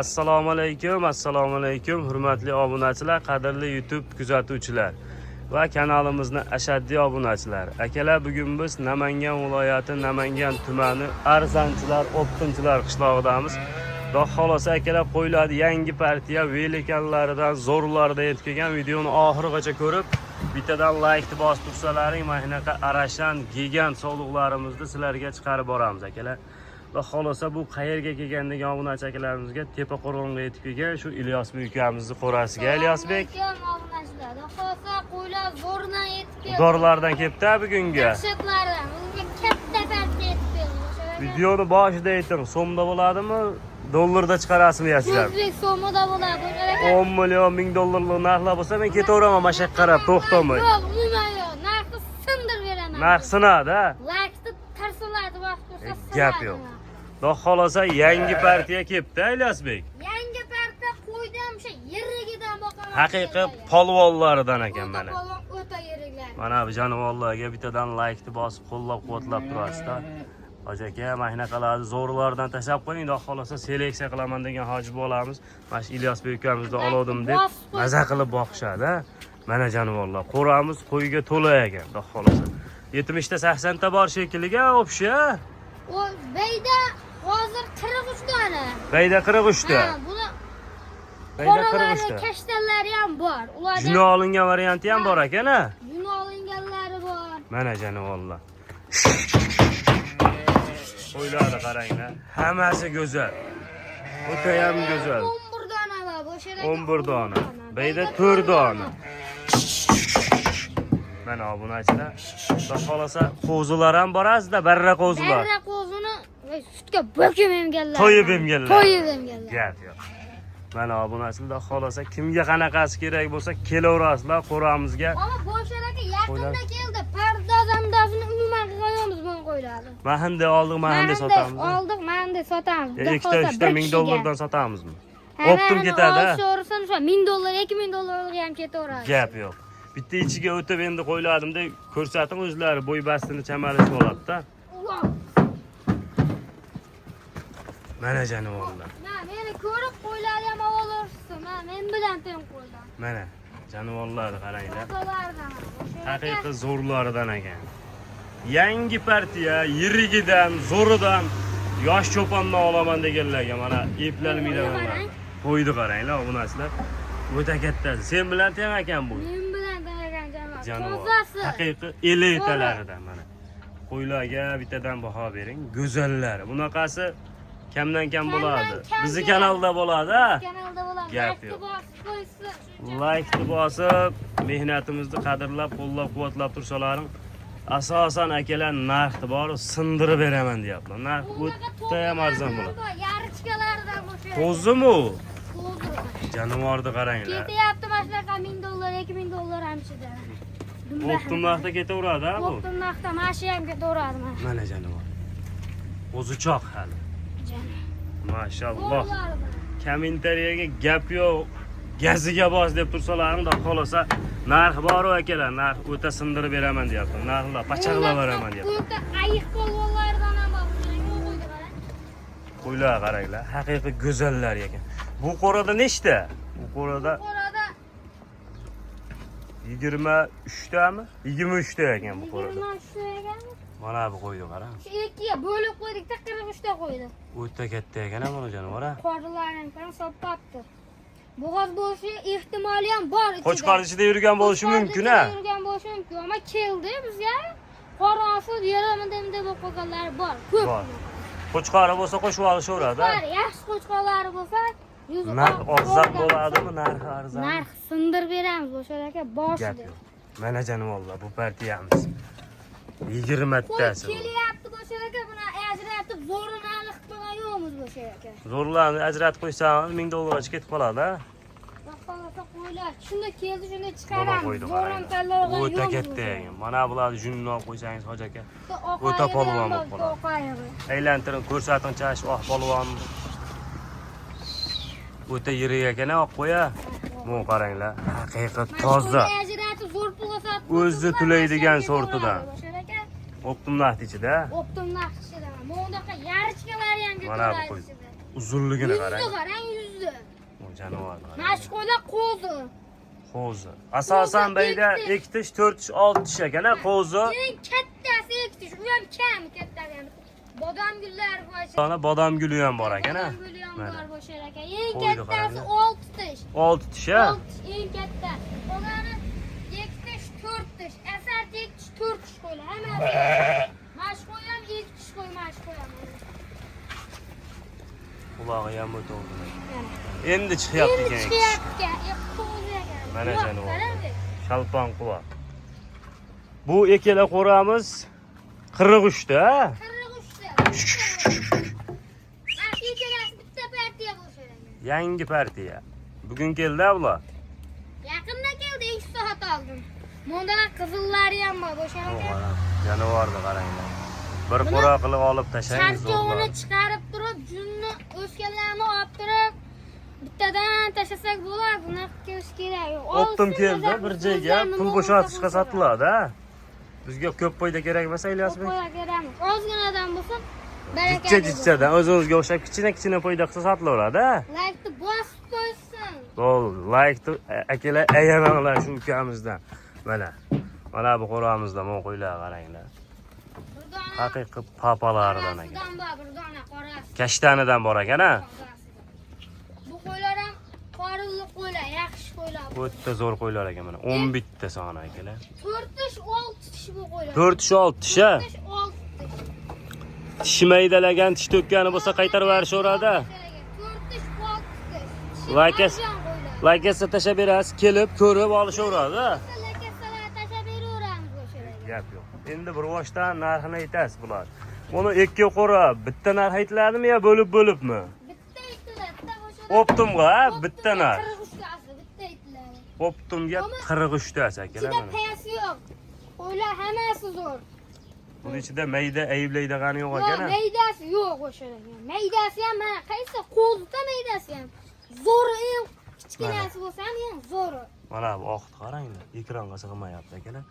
Assalomu alaykum, assalomu alaykum, hurmatli obunachilar, qadrli YouTube kuzatuvchilar va kanalimizni ashaddiy obunachilari. Akalar, bugun biz Namangan viloyati, Namangan tumani Arzanchilar, O'ptinchilar qishlog'idamiz. Xudo xohlasa, akalar, qo'yiladi yangi partiya velikanlaridan, zo'rlaridan yetib kelgan. Videoni oxirigacha ko'rib, bittadan laykni bosib tursalaring, mana shunaqa arashan, gigant sovliqlarimizni sizlarga chiqarib boramiz, akalar. Va xohlasa, bu qayerga kelgan degan obunachi akalarimizga, Tepaqo'rg'onga yetib kelgan shu Ilyosbek ukamizni qo'rasiga. Ilyosbek. Assalomu alaykum, obunachilar. Xudo qo'ylar zo'ridan yetib keldi. Dorlardan kelibdi bugungi. Dahshatlardan. Bugungi katta partiya yetib keldi. O'sha Videoni boshida ayting, so'mda bo'ladimi, dollarda chiqarasizmi deyapsizlar. O'zbek so'mida bo'ladi. O'sha aka. 10 million, 1000 dollarlik narxlar bo'lsa, men ketaveraman mana shu yoqqa qarab, to'xtamay. Yo'q, umuman yo'q. Narxni sindirib beraman. Narx sinadi, ha? Laykni tarsillatib bosib tursa, Gap sinadi yo'q. narx. Xudo xohlasa, yangi partiya kelibdi, Ilyosbek. Yangi partiya qo'ydim, o'sha yerigidan boqaman. Haqiqiy polvonlaridan ekan O'ta mana. polvon, o'ta yeriklar. Mana bu jonivorlarga bittadan laykni bosib, qo'llab-quvvatlab turasizda. Hoji aka, mana shunaqalarni zo'rlardan tashlab qo'ying, xudo xohlasa seleksiya qilaman degan hoji bolamiz. Mana shu Ilyosbek ukamizdan oldim deb Bosib qo'y. maza qilib boqishadi. Ha. Mana jonivorlar, qo'ramiz qo'yga to'la ekan, xudo xohlasa. 70 ta 80 ta bor shekilli, общий. O beyda hozir 43 dona. Bayda 43 ta. Ha, buni Bayda qoralari, 43 ta. kashtanlari ham bor. Ulardan Juni olingan varianti ham bor ekan, ha? Yuni olinganlari bor. Mana jonivorlar. Qo'ylarni qaranglar. Hammasi go'zal. O'tayam go'zal. 11 dona bor. O'sha yerda 11 dona. Bayda 4 dona. Mana obunachilar. Xudo xohlasa, qo'zilar ham bor azida, barra qo'zilar. Barra qo'zini va sutga bo'kib emganlar. To'yib emganlar. To'yib emganlar. Gap yo'q. Mana obunachilar, xudo xohlasa, kimga qanaqasi kerak bo'lsa, kelaverasizlar qo'ramizga. Ammo Boshar aka yaqinda Qo'ylar. keldi. Pardoz andozini umuman qilganmiz buni qo'ylarni. Mana oldik, mana sotamiz. Oldik, mana sotamiz. Ya, Xudo ikkita, xohlasa uchta bir 1000 kishiga. dollardan sotamizmi? Ha, Оптом mana ketadi, ha? olish so'rasin, o'sha 1000 dollar, 2000 dollarga ham ketaveradi. Gap yo'q. Bitta ichiga o'tib endi qo'yladimda ko'rsating, o'zlari bo'y bastini chamalashib oladi-da. Ulan, Mana jonivorlar. Mana meni ko'rib qo'ylarni ham ovolursin. Mana men bilan teng qo'ylar. Mana jonivorlarni qaranglar. Tozalardan. Haqiqiy zo'rlaridan ekan. Yangi partiya, yirigidan, zo'ridan, yosh cho'pondan olaman deganlarga mana eplanmaydi. Qo'yni qarang. Qo'yni qaranglar, obunachilar. O'ta kattasi. Sen bilan teng ekan bu. Men bilan teng ekan jamoa. Jonivor. Tozasi. Haqiqiy elitalaridan mana. Qo'ylarga bittadan baho bering. Go'zallari. Bunaqasi kamdan kam bo'ladi. Kamdan kam Bizni keladi. kanalda bo'ladi, ha? Kanalda bo'ladi. Gap Laykni yo'q. bosib qo'ysin. Shuncha. Laykni bosib, mehnatimizni qadrlab, qo'llab-quvvatlab tursalaring, asosan akalar, narxni bor sindirib beraman deyapman. Narx Bunaqa o'ta ham arzon bo'ladi. bor, Yarichkalaridan o'sha. Qo'zimi u? Qo'zi. Jonivorni qaranglar. Ketyapti mana shunaqa 1000 dollar, 2000 dollar ham ichida. Оптом narxda ketaveradi, ha bu? Оптом narxda mana shu ham ketaveradi mana. Mana jonivor. Qo'zichoq hali. Mashalloh. Zo'rlaridan. Kommentariyaga gap yo'q. Gaziga bos deb tursalaring, xudo xohlasa narx bor akalar, narx o'ta sindirib beraman deyapti. Narxlar pachaqlab beraman Bu deyapti. yerda ayiq polvonlaridan ham bor. O'shanga qo'ydi qarang. Qo'ylar qaranglar, haqiqiy go'zallar ekan. Bu qo'rada nechta? Bu qo'rada Bu qo'rada 23 tami? 23 ta ekan bu qo'rada. 23 ta ekanmi? Mana bu qo'yni qarang. Shu ikkiga bo'lib qo'ydikda 43 ta qo'ydik. O'ta katta ekan ha buni jonivor. Ha. Qorinlari ham qarang sopqapti. Bo'g'oz bo'lishi ehtimoli ham bor ichida. Qo'chqor ichida yurgan bo'lishi Qo'chqor mumkin ha. ichida yurgan bo'lishi mumkin, ammo keldi bizga. Qorong'isi yerida bunday bo'lib qolganlari bor. Ko'p. Bor. Qo'chqori bo'lsa qo'shib olishaveradi. Ha. Qo'chqor, yaxshi qo'chqorlari bo'lsa, yuzi Narx oq arzon bo'lgan bo'ladimi? bo'lsa, Narxi arzon. Narx sindirib beramiz o'sha aka Gap boshida. yo'q. Mana jonivorlar, bu partiyamiz. 20 Qo'y tasi. bu. kelyapti o'sha aka, buni ajratib zo'rini aniq qilgan yo'qmiz o'sha aka. Zo'rlarni ajratib qo'ysangiz 1000 dollargacha ketib qoladi, ha. Xudo xohlasa qo'ylar shunda keldi, shunda Mana chiqaramiz. qo'ydi Zo'rini qaranglar. tanlab olgan O'ta yo'qmiz katta o'sha. ekan. Mana bularni junini olib qo'ysangiz, hoji aka. Bitta oq O'ta ayig'i polvon ham bor, bo'lib qoladi. bitta oq ayig'i. Aylantiring, ko'rsating chash oq polvonni. O'ta yirik ekan oq qo'ya. Bu qaranglar, haqiqiy Mana shu toza. qo'yni ajratib zo'r pulga sotib O'zi qo'ysa, to'laydigan mana shu sortidan. ketaveradi o'sha aka. Оптом narx ichida. Оптом narx ichida. Mana bunaqa yarichkalari ham Mana bu ketaveradi qo'y. ichida. Uzunligini Yuzi qarang. qarang, yuzi. Jonivorni qarang. Mana shu qo'ylar qo'zi. Qo'zi. Asosan Qo'zi bu yerda ikki tish. 2 tish, 4 tish, 6 tish ekan, ha, qo'zi. Eng kattasi 2 tish, u ham kam kattasi ham. Bodom gullari bor. Dona bodom guli ham bor ekan, ha. Bodom guli ham Mana. bor bo'shar aka. Eng Qo'yni kattasi qaranglar. 6 tish. 6 tish, ha. 6 tish eng katta. Qolgani 2 tish, 4 tish. Asarchi 2 tish, 4 tish qo'ylar. Hammasi. Mana shu qo'y ham 2 tish qo'y, mana shu qo'y ham. Qulog'i ham o'toldi. Mana. Endi chiqyapti Endi ekan. chiqyapti ekan. Qo'zi ekan. Mana Quloq jonivor. qarang. Shalpon quloq. Bu ikkala qo'ramiz 43 ta, ha? 43 ta. Mana shu ikkalasi bitta partiya bo'shar ekan. Yangi partiya. Bugun keldi bular. Yaqinda keldi, 2 soat oldin. Bundan qizillari ham bor bo'shar aka. Jonivorni qaranglar. Bir Buni qo'ra qilib olib tashlaymiz. Charchovini chiqarib turib, junni o'sganlarni olib turib, bittadan tashlasak bo'ladi. Bunaqa qilish kerak yo'q. Optim Olsin, keldi maza bir qilsin, joyga o'zlarini pul mo'l bo'shatishga bo'lsa. sotiladi, ha? Bizga ko'p foyda kerak emas, Ko'p Ilyosbek. foyda kerak emas. Ozginadan bo'lsin, barakali. Jichcha jichchadan o'zingizga o'xshab kichkina kichkina foyda qilsa sotilaveradi, ha? Like'ni bosib qo'ysin. Bo'ldi, laykni akalar ayamanglar shu ukamizdan. Mana. Mana bu qo'ramizda mon qo'ylar qaranglar. Bir dona Haqiqiy papalaridan ekan. qorasidan bor, bir dona qorasi. Kashtanidan bor ekan, ha? Qorasidan. Bu qo'ylar ham qorinli qo'ylar, yaxshi qo'ylar. O'ta zo'r qo'ylar ekan mana. 11 ta soni akalar. 4 tish, 6 tish bu qo'ylar. 4 tish, 6 tish, ha? 4 tish, 6 tish. Tishi maydalagan, tish to'kkani bo'lsa qaytarib yuborishaveradi. 4 tish, 6 tish. Tishi Lakas- arzon qo'ylar. Laykasa tashlab berasiz, kelib ko'rib olishaveradi. ha? Lakasalar tashlab beraveramiz o'sha yerga. Gap yo'q. Endi bir boshdan narxini aytasiz bular. Buni ikki qo'ra bitta narx aytiladimi yo bo'lib-bo'libmi? Bitta aytiladi, bitta qo'shiladi. Optimga, ha, bitta narx. 43 tasi bitta aytiladi. Optimga Ama 43 tasi akalar Ichida mana. payasi yo'q. Qo'ylar hammasi zo'r. Buni ichida mayda ayblaydigani yo'q Yo'q, ekan. ha? maydasi yo'q o'sha yerga. Maydasi ham mana qaysi qo'zida maydasi ham. Zo'ri eng kichkinasi bo'lsa ham eng zo'ri. Mana bu oqni qaranglar, ekranga sig'mayapti akalar.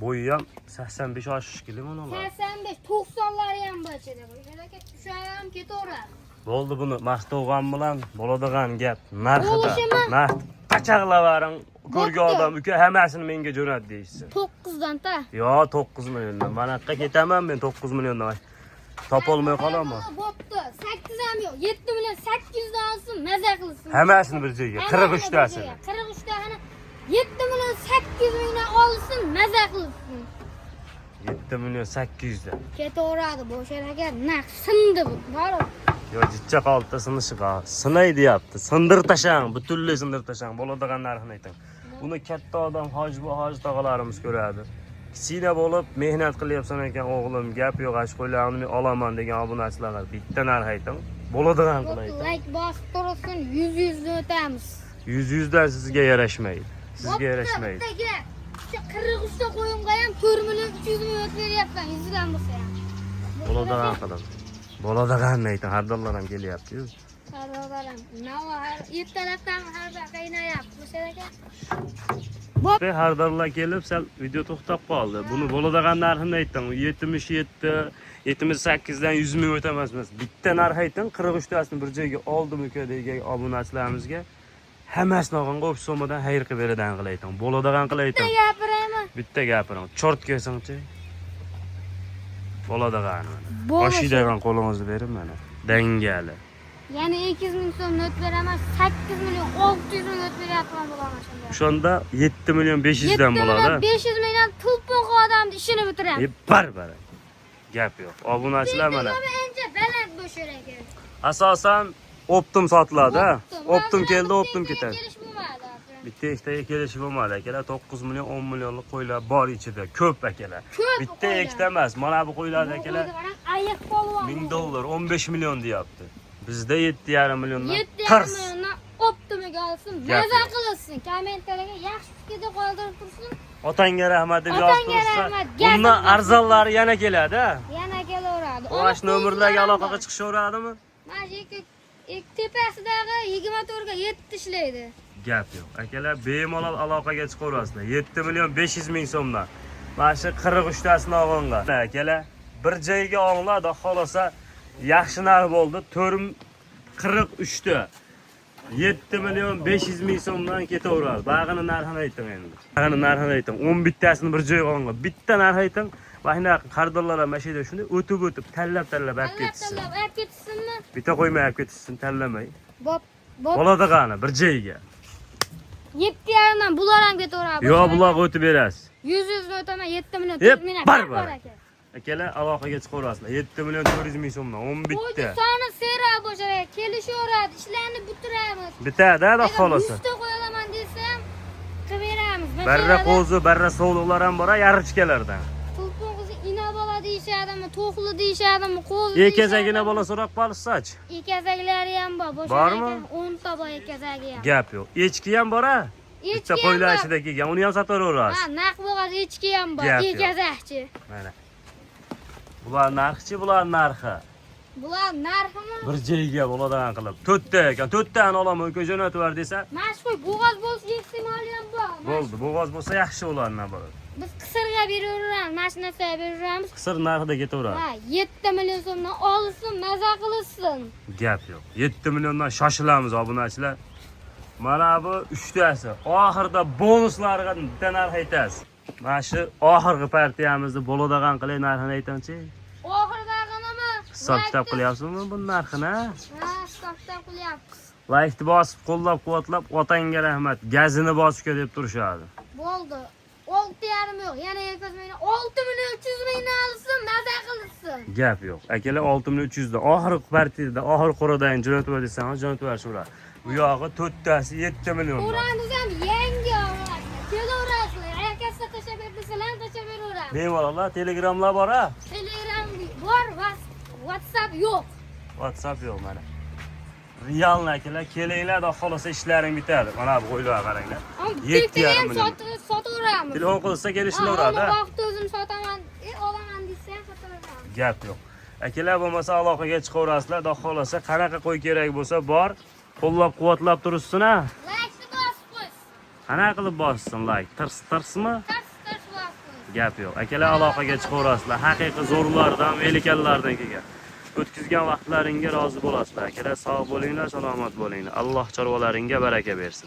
Bo'yi ham 85 oshish kerak mana ular. 85, 90lari ham bor ichida. O'sha yerga tushar ham ketaveradi. Bo'ldi buni maqtovg'an bilan bo'ladigan gap narxida. Bo'lishimi? Narx pachaqlavaring ko'rgan Bo'pti. odam uka hammasini menga jo'nat deyishsin. 9 dan ta. Yo 9 milliondan. Mana yoqqa ketaman men 9 milliondan. Topolmay qolaman. Bo'pti. 8 ham yo'q. 7 million 800 dan olsin, maza qilsin. Hammasini bir joyga 43 tasini. 43 tasini 7 million 800 mingdan olsin, maza qilsin. 7 million 800 dan. Ketaveradi bo'shar aka, naq sindi bu. Borib. Yo jichcha qoldi sinishi qol. Sinay deyapti. Sindir tashlang, butunlay sindir tashlang. Bo'ladigan narxini ayting. Buni katta odam hoji bu hoji tog'alarimiz ko'radi. Kichkina bo'lib mehnat qilyapsan ekan o'g'lim, gap yo'q, ash qo'ylarni men olaman degan obunachilarga bitta narx ayting. Bo'ladigan qilib Bo'pti, ayting. like bosib tursin, 100 100 dan o'tamiz. 100 100dan sizga yarashmaydi. Sizga Bo'pti, yarashmaydi. Bitta gap. Shu 43 ta qo'yimga ham 4 million 300 ming o'tib beryapman, 100 dan bo'lsa ham. Bo'ladigan qilib. Bo'ladigan ayting, hardonlar ham kelyapti-yu. Sardobaram, navo har ertalabdan har bir qaynayapti. O'sha aka. Hardonlar kelib sal video to'xtab qoldi. Buni bo'ladigan narxini aytdim. 77, 78 dan 100 ming o'tamas emas. Bitta narx aytdim, 43 tasini bir joyga oldim uka degan obunachilarimizga. Hammasini olganga o'p so'madan xayr qilib beradigan qilib ayting. Bo'ladigan qilib Bitta ayting. gapiraymi? Bitta gapiring. Chort kelsangchi. Bo'ladigan mana. Bo'lmasa- Oshiydigan qo'lingizni bering mana. Dangali. Yana 200 ming so'm not beraman, 8 million 600 ming not beryapman bo'laman shunda. O'shanda 7 million 500 dan 7 bo'ladi. million 500 mingdan tulpon odamni ishini bitiraman. E bar bar. Gap yo'q. Obunachilar mana. Ancha baland bo'shar ekan. Asosan optim sotiladi. ha? Optim keldi, optim ketadi. Kelish bo'lmadi. hozir. Bitta ikkitaga kelishi bo'lmadi akalar. 9 million, 10 millionlik qo'ylar bor ichida. Ko'p akalar. Ko'p Bitta qo'ylar. ikkita emas. Mana bu qo'ylarni Bu akalar qo'yni qarang, ayiq polvon. 1000 dollar, 15 million deyapti. Bizda 7,5 milliondan 7,5 tirs. milliondan optimiga olsin, Gap maza yo'q. qilsin. Kommentariyaga yaxshi fikrda qoldirib tursin. Otangga rahmat deb yozib Otangga tursa, rahmat, bundan gazim arzonlari yana keladi. ha? Yana kelaveradi. Mana shu nomerlarga aloqaga chiqishaveradimi? Mana shu ikki tepasidagi 24 ga 7 ishlaydi. Gap yo'q. Akalar bemalol aloqaga chiqaverasizlar. 7 million 500 ming so'mdan. Mana shu 43 tasini olg'onga. Akalar bir joyga olinglar, xudo xolasa yaxshi narx bo'ldi. 4 43 ta. 7 million 500 ming so'mdan ketaveradi. Bag'ini narxini ayting endi. Bag'ini narxini ayting. 11 tasini bir joyga olgan. Bitta narx ayting. Va shunday xaridorlar ham mana shu yerda shunday o'tib-o'tib, tanlab-tanlab olib Tanlab ketishsin. tanlab olib ketsinmi? Bitta qo'ymay olib ketishsin, tanlamay. Bop, bop. Bo'ladi bir joyga. 7,5 dan bular ham ketaveradi. Yo, bularga o'tib berasiz. 100 100 o'taman, 7 million Yep, 4 million. bar bar. Bor aka. Akalar, aloqaga chiqaverasizlar. 7 million 400 ming so'mdan 11 Qo'ydi ta. soni sera bo'shar, kelishaveradi, ishlarni bitiramiz. Bitadi, xudo Agar xolasa. 100 ta qo'yalaman desam, qilib beramiz. Barra qo'zi, barra sovliqlar ham bor, yarichkalardan. Tulpon qizi ina bola deyishadimi, to'qli deyishadimi, qo'zi Ekazagina bola so'rab qolishsa-chi. Ekazaklari ham bor, bo'shar Bormi? aka, 10 ta bor ekazagi ham. Gap yo'q. Echki ham bor a? Echki Bitta ham qo'ylar bor. ichida kelgan, uni ham sotaverasiz. Ha, naq bo'g'oz echki ham bor, Gap yo'q. ekazakchi. Mana. Bular narxchi, bular narxi. Bular narximi? Bir joyga bo'ladigan qilib. To'rtta ekan, to'rttani olaman, uka jo'natib yubar desa, Mana shu qo'y bo'g'oz bo'lsa ehtimoli ham bor. bo'ldi. Bo'g'oz bo'lsa yaxshi ulardan bo'ladi. Biz qisirga beraveramiz, mana shu narsaga beraveramiz. Qisir narxida ketaveradi. Ha, 7 million so'mdan olsin, maza qilsin. Gap yo'q. 7 milliondan shoshilamiz obunachilar. Mana bu uchtasi. Oxirida bonuslarga bitta narx aytasiz. Mana shu oxirgi partiyamizni bo'ladigan qilay narxini aytingchi. Oxiridag'inimi? Hisob kitob qilyapsizmi bu narxini? Ha, hisob kitob qilyapmiz. Laykni bosib, qo'llab-quvvatlab, otangga rahmat, gazini bosib deb turishadi. Bo'ldi. 6,5 yo'q. Yana 200 ming, 6 million 300 mingni olsin, maza qilsin. Gap yo'q. Akalar 6 million 300 da oxirgi partiyada, oxirgi qo'radan jo'natib yubar desangiz, jo'natib yuborishaveradi. Bu yog'i to'rttasi 7 million. Qo'ramiz ham yangi oladi. Kelaverasizlar. Akasida tashlab ber desalar ham tashlab beraveramiz. Bemalol Telegramlar bor a? Telegram bor, WhatsApp yo'q. WhatsApp yo'q mana. Realni akalar, kelinglar, xudo xolasa ishlaring bitadi. Mana bu qo'ylarga qaranglar. Amma Yetti bitta yarim ham million. sotaveramiz. Telefon qilsa kelishilaveradi. Ha, vaqt o'zim sotaman, olaman desa ham sotaveramiz. Gap yo'q. Akalar bo'lmasa aloqaga chiqaverasizlar, xudo xolasa qanaqa qo'y kerak bo'lsa bor, qo'llab-quvvatlab turishsin a. Laykni bosib qo'ysin. Qanaqa qilib bossin layk? Tirs tirsmi? Tars tars bosib qo'ysin. Gap yo'q. Akalar aloqaga chiqaverasizlar. Haqiqiy zo'rlardan, velikanlardan kelgan. O'tkazgan vaqtlaringga rozi bo'lasizlar. Akalar sog' bo'linglar, salomat bo'linglar. Alloh chorvalaringga baraka bersin.